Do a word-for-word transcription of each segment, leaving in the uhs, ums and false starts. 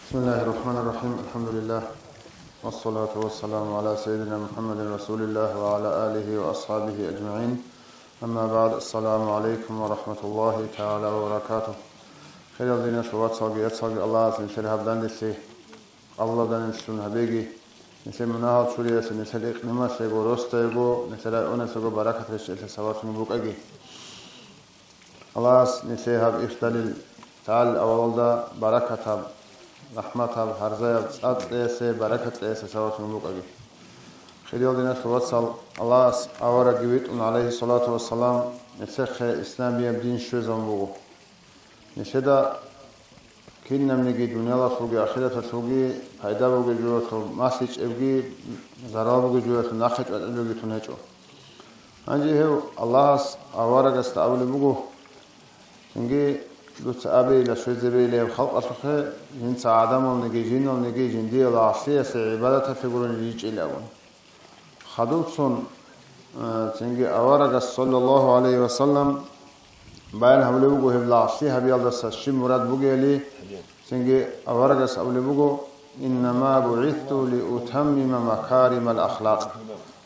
بسم الله الرحمن الرحيم. الحمد لله. والصلاة والسلام على سيدنا محمد رسول الله وعلى آله وأصحابه أجمعين. أما بعد. السلام عليكم ورحمة الله تعالى وبركاته. Хириял диналъул вацалги яцалги, Аллагьас нилъер гьаб данделъи къабулаб данделъун гьабеги, нилъер мунагьал чуриялъе, нилъер икънималъего, росдаего, нилъер районалъего баракат рещтӀелъе сабаблъун букӀаги. Аллагьас нилъее гьаб ихталил тагӀал авалалда баракатаб, рахӀматаб, гьарзаяб цӀар кьеялъе, баракат кьеялъе сабаблъун букӀаги. Хириял диналъул вацал, Аллагьас аварагги витӀун, гӀалайгьиссалату вассалам, нилъехъе исламияб дин щвезабун буго. Нилъеда кинабниги дуниялалъулги ахираталъулги пайда бугеб жоялъул малъичӀебги, зарал бугеб жоялъул нахъе чӀвачӀулебги тун гьечӀо. Гьанже гьев Аллагьас аварагасда абулеб буго: «Цинги дуца абейила, щвезабейила гьеб халкъалъухъе, жинца гӀадамалниги, жиналниги жиндие лагълъиялъе гӀибадаталъе гурони ричӀчӀила», – абун. Хадубцун, э, цинги аварагас, саллаллагьу гӀалайгьи ва саллам, баян гьабулеб буго гьеб лагълъи гьабиялдаса щиб мурад бугебали. Цинги аварагас абулеб буго: «Иннама бугӀисту лиутаммима макаримал ахлакъ».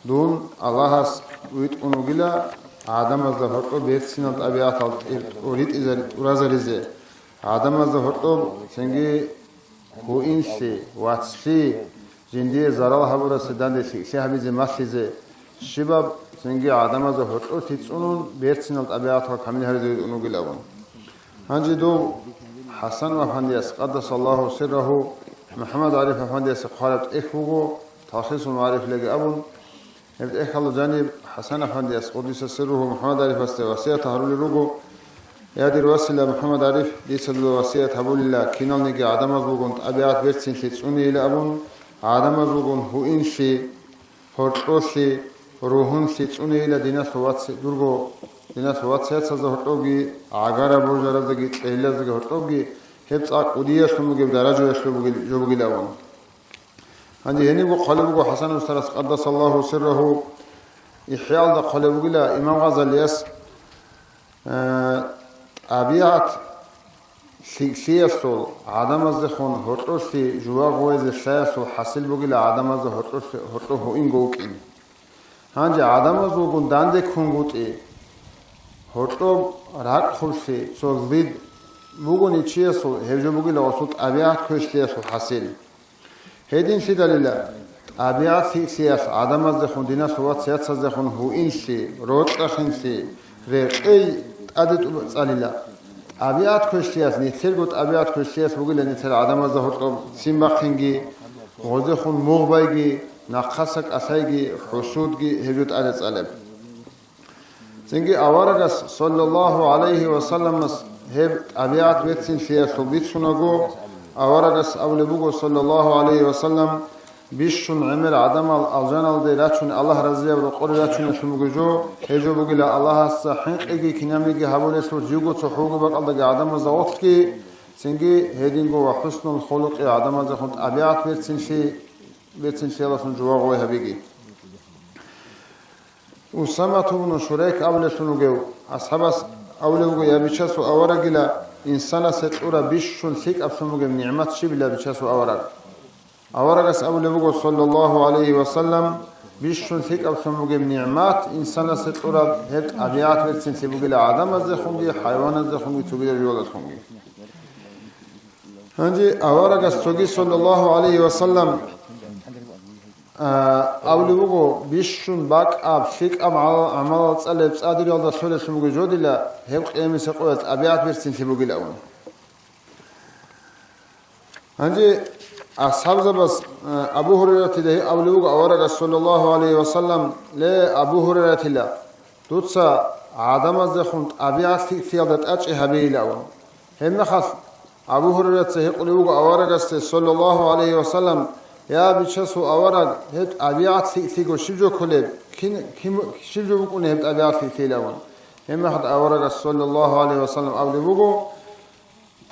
Дун Аллагьас витӀун вугила гӀадамазда гьоркьоб берцинал тӀабигӀатал тӀир-, тӀуритӀизари-, тӀуразаризе, гӀадамазда гьоркьоб цинги гьуинлъи, вацлъи, жиндие зарал гьабурасе данде лъикӀлъи гьабизе малъизе, щибаб цинги гӀадамазда гьоркьоблъи цӀунун, берцинал тӀабигӀатал камил гьаризе витӀун вугилан. Гьанже дов ХӀасан афандияс, къаддасаллагьу сиррагьу, МухӀаммад ГӀариф афандиясе хъвараб тӀехь буго, Талхисул магӀарифилаги абун, гьеб тӀехьалда жаниб ХӀасан афандияс, къуддиса сирругьу, МухӀаммад ГӀарифасде васият гьарулел руго: «Я, дир васила МухӀаммад ГӀариф, дица дуда васият гьабулила, киналниги гӀадамаз бугун тӀабигӀат берцинлъи цӀунейила», – абун, гӀадамаз бугун гьуинлъи, гьоркьолъи, ругьунлъи цӀунейила диналъул ваци-, дурго диналъул вацияцазда гьоркьовги, гӀагара божараздаги, кьелилаздаги гьоркьовги, гьеб цӀакъ кӀудиялъун бугеб даражаялъул бугел-, жо бугилан. Гьанже гьенибго хъвалеб буго ХӀасан устарас, къаддасаллагьу сиррагьу, ИхӀяалда хъвалеб бугила имам Гъазалияс, э, тӀабигӀат лъикӀлъиялъул, гӀадамаздехун гьоркьоблъи жуван гъовезе лъаялъул хӀасил бугила гӀадамазда гьоркьоблъи, гьоркьоб гьуинго вукӀин. Гьанже гӀадамаз вугун данде ккунгутӀи, гьоркьоб ракӀ хъублъи, цо лъид бугони чиясул, гьеб жо бугила гъосул тӀабигӀат квешлъиялъул хӀасил. Гьединлъидалила, тӀабигӀат лъикӀлъиялъ гӀадамаздехун, диналъул вацияцаздехун гьуинлъи, рокьахинлъи, рекъей тӀаде тӀуб-, цӀалила. ТӀабигӀат квешлъиялъ, нилъерго тӀабигӀат квешлъиялъ бугила нилъер гӀадамазда гьоркьоб ццин бахъинги, гъозехун мугъ байги, нахъаса кӀалъайги, хӀусудги, гьеб жо тӀаде цӀалеб. Цинги аварагас, саллаллагьу гӀалайгьи ва салламас, гьеб тӀабигӀат берцинлъиялъул бицунаго, аварагас абулеб буго, саллаллагьу гӀалайгьи ва саллам: «Бищун гӀемер гӀадамал алжаналде рачун, Аллагь разияб рокъоре рачунелъун бугеб жо, гьеб жо бугила Аллагьасда хӀинкъиги кинабниги гьабулелъул живго цохӀо вугеб бакӀалдаги гӀадамазда гъорлъги, цинги гьединго ва хӀуснул хулукъи гӀадамаздехун тӀабигӀат берцинлъи, берцинлъиялдалъун жуван гъой гьабиги». Усамат ибн Шурайк абулелъун вугев асхӀабас абулеб буго: «Я, бичасул аварагила, инсанасе кьураб бищун лъикӀаблъун бугеб нигӀмат щибила, бичасул авараг?» Аварагас абулеб буго, саллаллагьу гӀалайгьи ва саллам: «Бищун лъикӀаблъун бугеб нигӀмат инсанасе кьураб гьеб тӀабигӀат берцинлъи бугила гӀадамаздехунги, хӀайваназдехунги, цогидаб жоялдалъунги». Гьанже аварагас цоги, саллаллагьу гӀалайгьи ва саллам, а, абулеб буго: «Бищун бакӀаб, лъикӀаб гӀал-, гӀамалал цӀалеб цӀадиралда лъолелъун буго жодила, гьеб къиямасеб къоялъ тӀабигӀат берцинлъи бугилан». Гьанже асхӀабзабаз, а, Абу Гьурайратида гьеб абулеб буго аварагас, саллаллагьу гӀалайгьи ва саллам: «Ле, Абу Гьурайратила, дуца гӀадамаздехун тӀабигӀат лъикӀлъиялда тӀачӀи гьабейилан». Гьебмехалъ Абу Гьурайраца гьикъулеб буго аварагасде, саллаллагьу гӀалайгьи ва саллам: «Я, бичасул авараг, гьеб тӀабигӀат лъикӀлъиго щиб жо кколеб? Кин, кин, щиб жо букӀуна гьеб тӀабигӀат лъикӀлъиялъун?» Гьебмехалъ аварагас, саллаллагьу гӀалайгьи ва саллам, абулеб буго: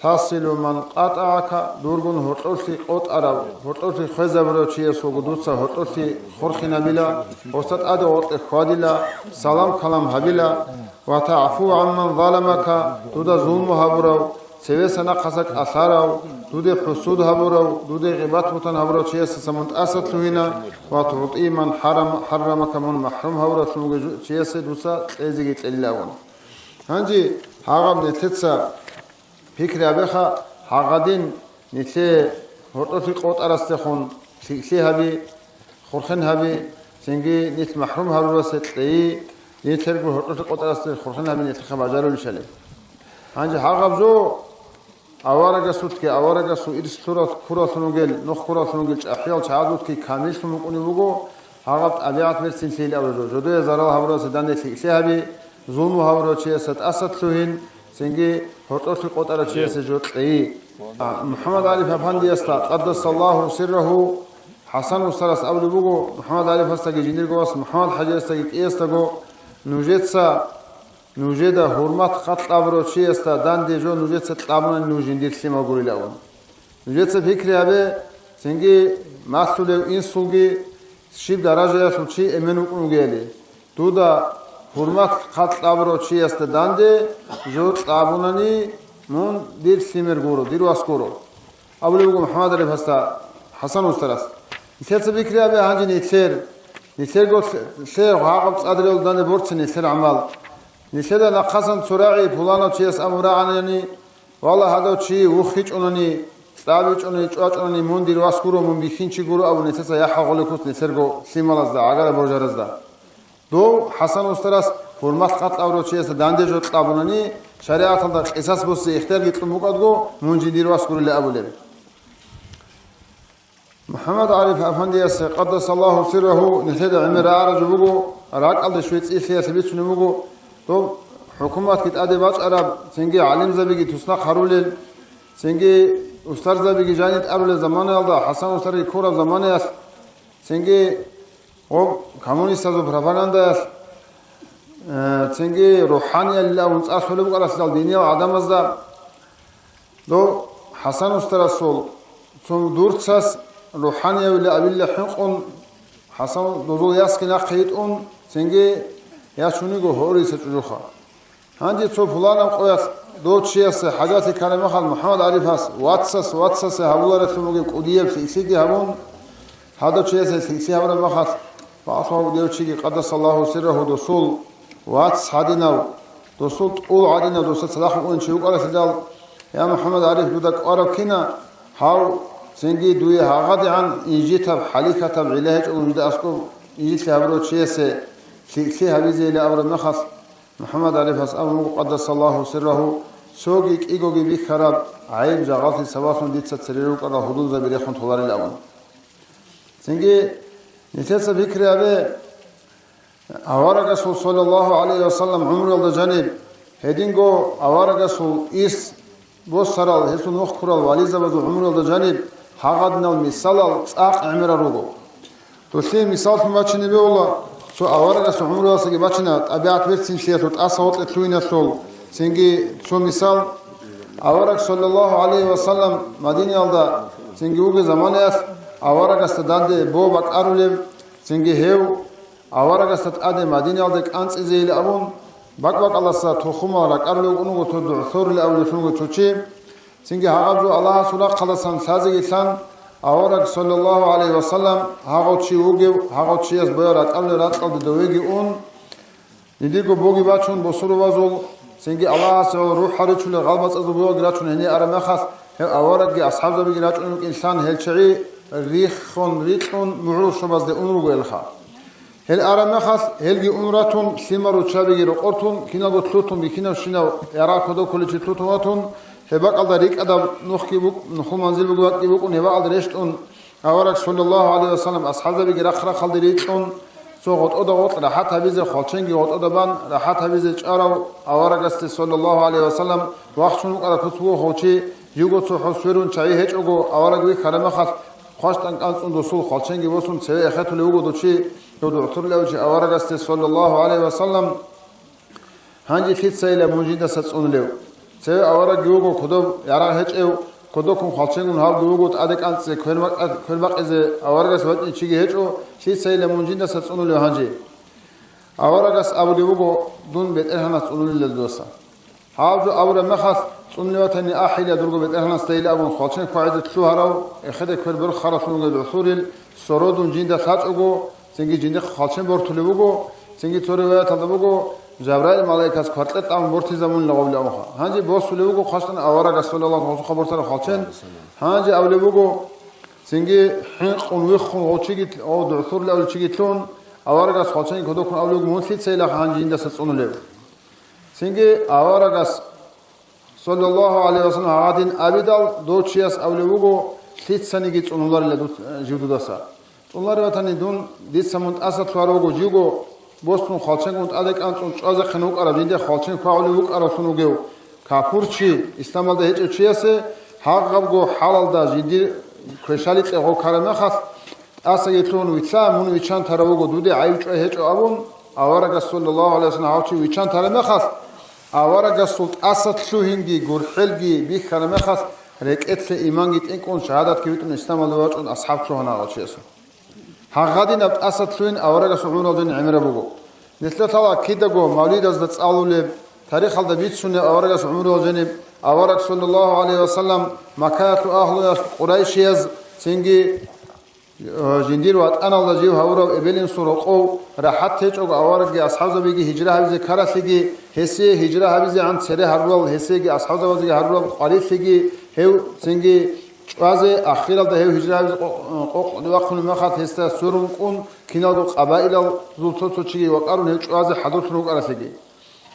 «Тасилу ман къатӀагӀака», дургун гьоркьоблъи къотӀарав, гьоркьоблъи хвезабурав чиясулго дуца гьоркьоблъи хурхинабила, гъосда тӀаде гъоркье хьвадила, салам-калам гьабила, «ва тагӀфу гӀамман заламака», дуда зулму гьабурав, цевеса нахъаса кӀалъарав, дуде хӀусуд гьабурав, дуде гъибат-бугьтан гьабурав чиясаса мун тӀаса лъугьина, ва тугӀтӀи ман хӀарам-, хӀаррамака, мун махӀрум гьавуралъун вугев жу-, чиясе дуца кьезеги кьелилавун. Гьанже гьагъаб нилъеца пикри гьабеха, гьагъадин нилъее гьоркьолъи къотӀарасдехун лъикӀлъи гьаби, хурхен гьаби, цинги нилъ махӀрум гьарурасде кьейи, нилъерго гьоркьолъи къотӀарасде хурхен гьаби нилъехъа бажарулищали. Гьанже гьагъаб жо аварагасулъги, аварагасул ирс лъурал-, ккураллъун ругел, нух ккураллъун ругел чӀахӀиял чагӀазулъги камиллъун букӀунеб буго, гьагъаб тӀабигӀат берцинлъейилан абураб жо. Жодое зарал гьабурасде данде лъикӀлъи гьаби, зулму гьавурав чиясда тӀаса лъугьин, цинги гьоркьолъи къотӀарав чиясе жо кьейи. А, МухӀаммад ГӀариф Афандиясда, къаддасаллагьу сиррагьу, ХӀасан устарас абулеб буго, МухӀаммад ГӀарифасдаги жиндирго вас МухӀаммад ХӀажиясдаги кӀиясдаго, нужеца, нужеда гьурмат-хъат кьабурав чиясда данде жо нужеца кьабунани нуж жиндир лъимал гурилан. Нужеца пикри гьабе, цинги малъулев инсулги щиб даражаялъул чи эмен вукӀун вугели. Дуда гьурмат-хъат кьабурав чиясда данде жо кьабунани, мун дир лъимер гуро, дир вас гуро, абулеб буго МухӀаммад ГӀарифасда ХӀасан устарас. Нилъеца пикри гьабе гьанже нилъер, нилъерго лъе-, лъе гьагъаб цӀадирал данде борцин нилъер гӀамал. Нилъеда нахъасан цо рагӀи пуланав чияс абун рагӀанани, валлагь, гьадав чи вухичӀунани, цӀабичӀунани, чӀвачӀунани, мун дир вас гуро, мун бихьинчи гуро абун нилъеца яхӀ гьагъулеб куц нилъерго лъималазда, гӀагара божаразда. Дов ХӀасан устарас гьурмат-хъат кьабурав чиясда данде жо кьабунани, шаригӀаталда къисас босизе ихтиярги кьун букӀаго, мун жиндир вас гурилан абулеб. МухӀаммад ГӀариф Афандиясе, къаддасаллагьу сиррагьу, нилъеда гӀемер рагӀараб жо буго, ракӀалде щвей цӀилъиялъе бицунеб буго, дов хӀукуматги тӀаде бачӀараб, цинги гӀалимзабиги туснахъ гьарулел, цинги устарзабиги жаниб тӀарулел заманаялда, ХӀасан устарги ккураб заманаялъ, цинги гъоб коммунистазул пропагандаялъ, э, цинги рухӀаниялилан цӀар лъолеб букӀаралъидал диниял гӀадамазда, дов ХӀасан устарасул цо дурцас рухӀаниявилан абилла хӀинкъун, ХӀасан дозул ясги нахъе йитӀун, цинги яс чуниго гьориса чӀужуха. Гьанже цо пуланаб къоялъ дов чиясе хӀажалъи ккараб мехалъ МухӀаммад ГӀарифас вацас вацасе гьабуларелъун бугеб кӀудияб лъикӀлъиги гьабун, гьадав чиясе лъикӀлъи гьабураб мехалъ, бакъулъ гьав дев чиги, къаддасаллагьу сиррагьу, досул вац гьадинав, досул тӀул гьадинав, досда цадахъ вукӀунев чи вукӀаралъидал, я МухӀаммад ГӀариф, дуда кӀвараб кина, гьав цинги дуе гьагъадигӀан инжитаб, хӀалихьатаб гӀилла гьечӀого нужда аскӀоб инжитлъи гьабурав чиясе лъикӀлъи гьабизейилан абураб мехалъ, МухӀаммад ГӀарифас абун буго, къаддасаллагьу сиррагьу, цоги кӀигоги бихьараб гӀайиб-жагъаллъи сабаблъун дица цере рукӀарал гьудулзаби рехун толарил абун. Цинги нилъеца пикри гьабе, аварагасул, саллаллагьу гӀалайгьи ва саллам, гӀумруялда жаниб, гьединго аварагасул ирс босарал, гьесул нух ккурал вализабазул гӀумруялда жаниб гьагъадинал мисалал цӀакъ гӀемерал руго. Долъие мисаллъун бачине бегьула, цо аварагасул гӀумруялдасаги бачина, тӀабигӀат берцинлъиялъул, тӀаса гьоркье лъугьиналъул. Цинги цо мисал, авараг, саллаллагьу гӀалайгьи ва саллам, Мадинаялда цинги вугеб заманаялъ аварагасда данде бо бакӀарулеб, цинги гьев аварагасда тӀаде Мадинаялде кӀанцӀизейилан абун, бакӀ-бакӀалдаса тухумал ракӀарулев вукӀун вуго, цо ДугӀцорилан абулевлъун вуго цо чи. Цинги гьагъаб жо Аллагьасул рахъалдасан лъазеги лъан, авараг, саллаллагьу гӀалайгьи ва саллам, гьагъав чи вугев, гьагъав чияс боял ракӀалде ракьалде довеги ун, жиндирго боги бачун бусурбабазул, цинги Аллагьас гьев рухӀал ричулел гъалмацӀазул боялги рачун гьенир араб мехалъ, гьев аварагги асхӀабзабиги рачӀун рукӀин лъан гьел чагӀи риххун рикьун мугӀрул щобазде ун руго гьелха. Гьел араб мехалъ, гьелги ун ратун, лъимал руччабиги рокъор тун, киналго лъутун, бихьинавщинав ярагъ кодоб кколев чи лъутун ватун, гьеб бакӀалда рикӀкӀадаб нухги букӀ-, нухул манзил бугеб бакӀги букӀун, гьеб бакӀалда рещтӀун, авараг, саллаллагьу гӀалайгьи ва саллам, асхӀабзабиги рахъ-рахъалде рикьун, цо гъотӀода гъоркь рахӀат гьабизе, хвалченги гъотӀода бан рахӀат гьабизе чӀарав аварагасде, саллаллагьу гӀалайгьи ва саллам, вахчун вукӀараб куц буго гьев чи, живго цохӀо сверун чагӀи гьечӀого, авараг вихьараб мехалъ, хъващтӀан кӀанцӀун досул хвалченги босун цеве эхетулев вуго дов чи, дов дугӀцурилав чи аварагасде, саллаллагьу гӀалайгьи ва саллам. Гьанже лъицайилан мун жиндаса цӀунулев? Цеве аварагги вуго кодоб ярагъ гьечӀев, кодоккун хвалченгун гьавги вуго тӀаде кӀанцӀизе, квер бакъа-, квер бакъизе аварагас вачӀин чиги гьечӀо, лъицайилан мун жиндаса цӀунулев гьанже? Аварагас абулев вуго, дун БетӀергьанас цӀунулила дудаса. Гьаб жо абураб мехалъ, ЦӀунулев ватани ахӀила дурго БетӀергьанасда илан абун хвалчен квагӀизе лъугьарав, эхеде квер борхаралъун вугев дугӀцурил, сородун жинда лъачӀого, цинги жиндихъ хвалчен бортулев вуго, цинги цо риваяталда буго, Жабраил малаикас кваркье тӀамун бортизабунила гъовли абунха. Гьанже босулев вуго хъвашдан аварагас, саллаллагьу гӀалайгьи ва саллам, гъосухъа бортарав хвалчен. Гьанже абулев буго, цинги хӀинкъун виххун гъов чиги, гъов дугӀцурил авлучиги лъун, аварагас хвалчен кодоккун абулев вуго, мун лъицайилаха гьанже жиндаса цӀунулев? Цинги аварагас, саллаллагьу гӀалайгьи ва саллам, гьадин абидал, дов чияс абулев вуго, лъицаниги цӀунуларила дуц-, жив дудаса. ЦӀунуларев ватани дун, дица мун тӀаса лъугьарав вуго, живго босун хвалченгун тӀаде кӀанцӀун чӀвазехъин вукӀарав, жинде хвалчен квагӀулев вукӀаравлъун вугев капурчи, исламалда гьечӀев чиясе гьагъабго хӀалалда жиндир квешали кьегъо ккараб мехалъ, тӀасаги лъугьун вилълъа, мун виччан тарав вуго, дуде гӀайиб чӀвай гьечӀо абун, аварагас, саллаллагьу гӀалайгьи ва саллам, гьав чи виччан тараб мехалъ, аварагасул тӀаса лъугьинги гурхӀелги бихьараб мехалъ, рекӀелъе иманги тӀинкӀун, шагьадатги витӀун, исламалде вачӀун асхӀаб лъугьана гьав чиясул. Гьагъадинаб тӀаса лъугьин аварагасул гӀумрал жани гӀемераб буго. Нилъер лъала кидаго мавлидазда цӀалулеб, тарихалда бицунеб аварагасул гӀумрал жаниб, авараг, саллаллагьу гӀалайгьи ва саллам, Маккаялъул агьлуялъ, къурайшияз, цинги Э, жиндир ватӀаналда жив гьавурав эбел-инсул рокъов рахӀат гьечӀого, аварагги асхӀабзабиги гьижра гьабизе ккаралъеги, гьесие гьижра гьабизегӀан цере гьарурал гьесиеги асхӀабзабазеги гьарурал къварилъиги, гьев цинги чӀвазе, ахиралда гьев гьижра гьабизе къо-, къокъ вахъунеб мехалъ, гьесда сверун кӀун, киналго къабаилалзул цо-цо чиги вакӀарун гьев чӀвазе хӀадурлъун рукӀаралъеги.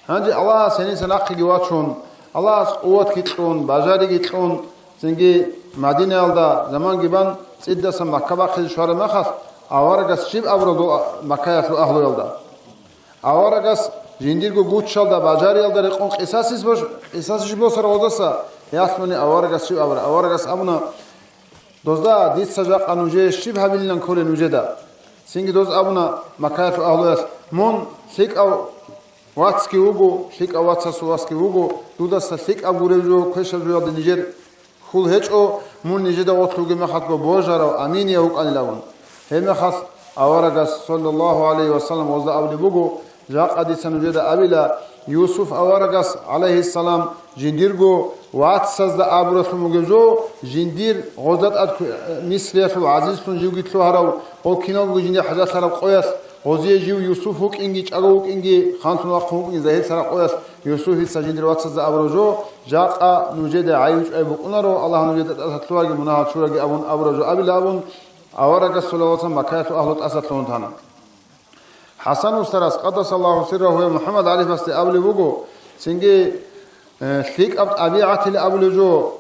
Гьанже Аллагьас гьениса нахъеги вачун, Аллагьас къуватги кьун, бажариги кьун, цинги Мадинаялда заманги бан, цӀидасан Макка бахъизе щвараб мехалъ, аварагас щиб абураб дол Маккаялъул агьлуялда? Аварагас жиндирго гучалда, бажариялда рекъон къисасис бош-, къисасищ босарав гъодаса? Ялъуни аварагас щиб абура? Аварагас абуна, Дозда дица жакъа нужее щиб гьабилилан кколел нужеда? Цинги доз абуна Маккаялъул агьлуялъ, мун лъикӀав вацги вуго, лъикӀав вацасул васги вуго, дудаса лъикӀаб гурев жо, квешаб жоялде нижер хьул гьечӀо, мун нижеда гъорлъ вугеб мехалъго божарав, аминияв вукӀанилавун. Гьебмехалъ аварагас, саллаллагьу гӀалайгьи ва саллам, гъозда абулеб буго, Жакъа дица нужеда абила, Юсуф аварагас, гӀалайгьиссалам, жиндирго вацазда абуралъун бугеб жо, жиндир гъозда тӀад кку-, Мисриялъул гӀазизлъун живги лъугьарав, гъов киналго жиндир хӀажалъараб къоялъ, гъозие жив Юсуф вукӀинги, чӀаго вукӀинги, ханлъун вахъун вукӀинги загьирлъараб къоялъ, Юсуфица жиндир вацазда абураб жо, жакъа нужеда гӀайиб-чӀвай букӀунаро, Аллагь нужеда тӀаса лъугьаги мунагьал чураги абун абураб жо абила абун, аварагас, саллаллагьу гӀалайгьи ва саллам, Маккаялъул агьлу тӀаса лъугьун тана. ХӀасан устарас, къаддасаллагьу сиррагьу, ва МухӀаммад ГӀарифасде абулеб буго, цинги, э, лъикӀаб тӀабигӀатил абулеб жо,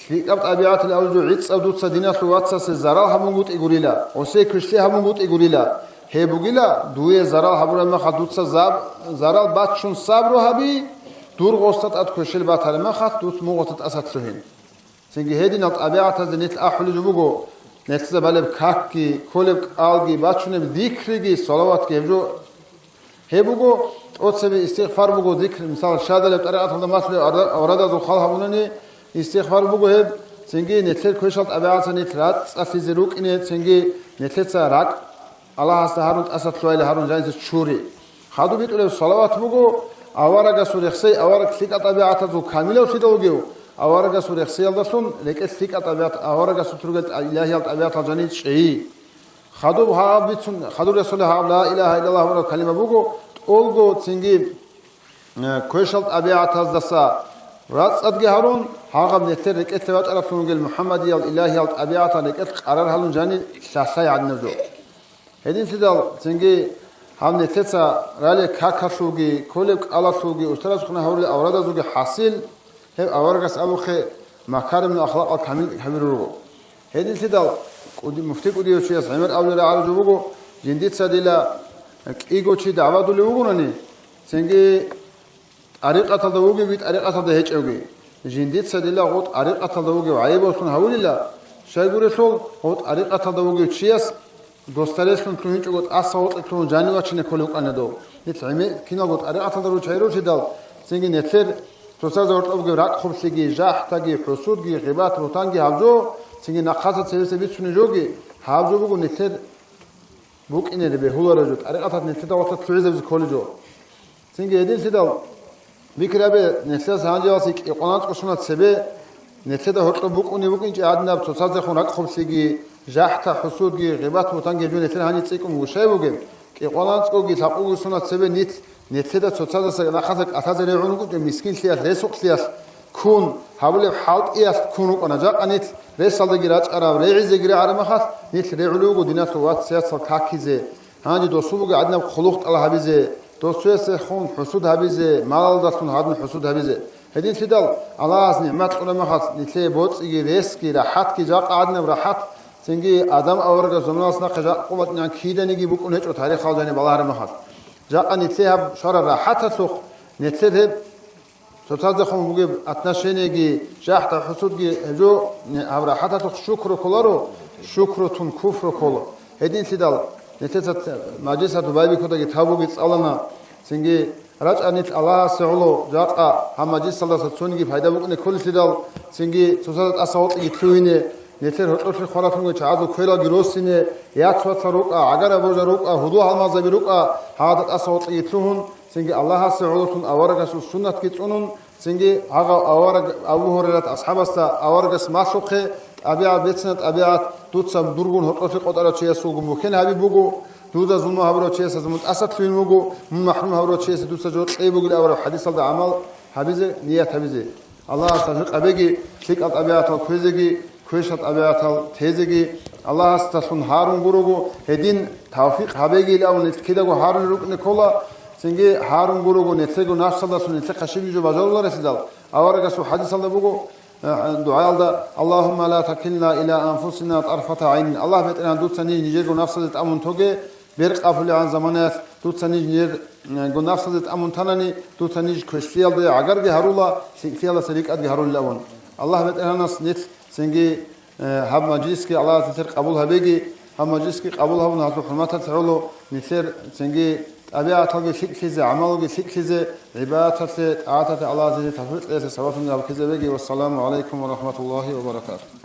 лъикӀаб тӀабигӀатил абулеб жо, гӀицӀаб дуца диналъул вацасе зарал гьабунгутӀи гурила, гъосие квешлъи гьабунгутӀи гурила, гьеб бугила, дуе зарал гьабураб мехалъ дуца заб-, зарал баччун сабру гьаби, дур гъоста тӀад квешел батараб мехалъ дуц мугъоста тӀаса лъугьин. Цинги гьединал тӀабигӀатазде нилъ ахӀулеб жо буго, нилъеца балеб какги, кколеб кӀалги, бачунеб зикриги, салаватги гьеб жо. Гьеб буго, тӀоцебе истигъфар буго, зикр, мисал, шадалеб тӀарикъаталда малъулеб ара-, аврадазул хал гьабунани, истигъфар буго гьеб, цинги нилъер квешал тӀабигӀатца нилъ рацӀцӀалъизе рукӀине, цинги нилъеца ракӀ Аллагьасда гьарун, тӀаса лъугьайилан гьарун жаниса чури. Хадуб битӀулеб салават буго, аварагасул рехсей, авараг лъикӀал тӀабигӀатазул камилавлъидал вугев, аварагасул рехсеялдалъун рекӀелъ лъикӀал тӀабигӀат, аварагасул тургел тӀа-, илагьиял тӀабигӀатал жанир чӀейи. Хадуб гьаб бицун, хадуб рехсолеб гьаб ла илагьа иллаллагь абураб калима буго, тӀолго цинги, э, квешал тӀабигӀатаздаса рацӀцӀадги гьарун, гьагъаб нилъер рекӀелъе вачӀараблъун вугел МухӀаммадиял илагьиял тӀабигӀатал рекӀелъ къарар гьалун жанир лъалъай гӀадинаб жо. Гьединлъидал цинги гьаб нилъеца ралел какалъулги, кколеб кӀалалъулги, устарасухъе гьарулел аврадазулги хӀасил, гьеб аварагас абухъе, макаримул ахлакъал камил гьабирур руго. Гьединлъидал кӀуди-, муфти кӀудияв чияс гӀемер абулеб рагӀараб жо буго, жиндица дила кӀиго чи дагӀбадулев вугони, цинги тӀарикъаталда вугевги, тӀарикъаталда гьечӀевги, жиндица дила гъо тӀарикъаталда вугев гӀайибаллъун гьавулила, щайгурелъул гъо тӀарикъаталда вугев чияс гостарелъун лъугьинчӀого тӀаса гъоркье лъугьун жанив вачине кколев вукӀана дов. Нилъ гӀемер киналго тӀарикъаталда руччайрурщидал, цинги нилъер цоцазда гьоркьоб бугеб ракӀ-хъублъиги, жахӀдаги, хӀусудги, гъибат-бугьтанги гьаб жо, цинги нахъаса цебесеб бицунеб жоги, гьаб жо буго нилъер букӀине бегьулареб жо, тӀарикъаталъ нилъеда ватӀа лъугӀизабизе кколеб жо. Цинги гьединлъидал Бикрабе, нилъеца гьанжеялъе кӀикъоялда анцӀго соналъ цебе, нилъеда гьоркьоб букӀунеб букӀинчӀеб гьадинаб цоцаздехун ракӀ хъублъиги, жахӀда-хӀусудги, гъибат-бугьтанги гьеб жо нилъер гьаниб цӀикӀкӀун гушай бугеб. КӀикъоялда анцӀгоги лъабкъоги соналъ цебе нилъ, нилъеда цоцаздаса нахъаса кӀалъазе регӀун рукӀинчӀеб мискинлъиялъ, ресукълъиялъ ккун, гьабулеб хӀалтӀиялъ ккун рукӀана. Жакъа нилъ ресалдаги рачӀараб, регӀизеги рагӀараб мехалъ, нилъ регӀулев вуго диналъул вацал какизе. Гьанже досул буго гьадинаб хъулухъ тӀалаб гьабизе, досуясдехун хӀусуд гьабизе, малалдалъун гьадин хӀусуд гьабизе. Гьединлъидал Аллагьас нигӀмат кьураб мехалъ, нилъее боцӀиги, ресги, рахӀатги, жакъа гьадинаб рахӀат, цинги Адам аварагас заманалъ нахъе жакъа къо батӀинегӀан киданиги букӀун гьечӀо тарихалда жаниб балагьараб мехалъ. Жакъа нилъее гьаб щвараб рахӀаталъухъ, нилъер гьеб цоцаздехун бугеб отношениеги, жахӀда-хӀусудги гьеб жо, гьаб рахӀаталъухъ шукру кколаро, шукру тун куфру ккола. Гьединлъидал нилъеца т-, мажлисалда байбихьудаги тавбуги цӀалана, цинги рачӀа нилъ Аллагьасе гӀоло, жакъа гьаб мажлисалдаса цониги пайда букӀине кколелъидал, цинги цоцазда тӀаса гъоркьги лъугьине, нилъер гьоркьоблъи хвараблъунго чагӀазул квералги росине, яц-вацал рукӀа, гӀагарал божал рукӀа, гьудул-гьалмагъзаби рукӀа, гьагъада тӀаса гъоркьги лъугьун, цинги Аллагьасе гӀоло тун аварагасул суннатги цӀунун, цинги гьагъав авараг Абу Гьурайрат асхӀабасда аварагас малъухъе, тӀабигӀат бецина, тӀабигӀат дуца дургун гьоркьоблъи къотӀарав чиясулгун бухьен гьаби буго, дуда зулму гьабурав чиясда мун тӀаса лъугьин вуго, мун махӀрум гьабурав чиясда дуца жо кьей бугил авараб хӀадисалда гӀамал гьабизе ният гьабизе. Аллагьас тавфикъ гьабеги, лъикӀал тӀабигӀатал кквезеги, квешал тӀабигӀатал тезеги. Аллагьасдалъун гьарун гурого, гьедин тавфикъ гьабегийилан нилъ кидаго гьарулел рукӀине ккола, цинги гьарун гурого нилъего напсалдалъун нилъехъа щиб жо бажаруларелъидал. Аварагасул хӀадисалда буго, э, дугӀаялда: «Аллагьумма ла такилна иля анфусина тарфата гӀайнин». Аллагь, БетӀергьан, дуца ниж нижерго напсалде тӀамун тоге, беркъ абулегӀан заманаялъ дуца ниж нижер, э, го напсалде тӀамун танани, дуца ниж квешлъиялде гӀагарги гьарула, лъикӀлъиялдаса рикӀадги гьарулилавун. Аллагь, БетӀергьанас, нилъ цинги, э, гьаб мажлисги Аллагьас нилъер къабул гьабеги, гьаб мажлисги къабул гьабун, гьалъул хӀурматалъе гӀоло нилъер цинги тӀабигӀаталги лъикӀлъизе, гӀамалги лъикӀлъизе, гӀибадаталъе, тӀагӀаталъе Аллагьас нилъее тавфикъ кьеялъе сабаблъун гьаб ккезабеги. Вассаламу гӀалайкум ва рахӀматуллагьи ва баракатугь.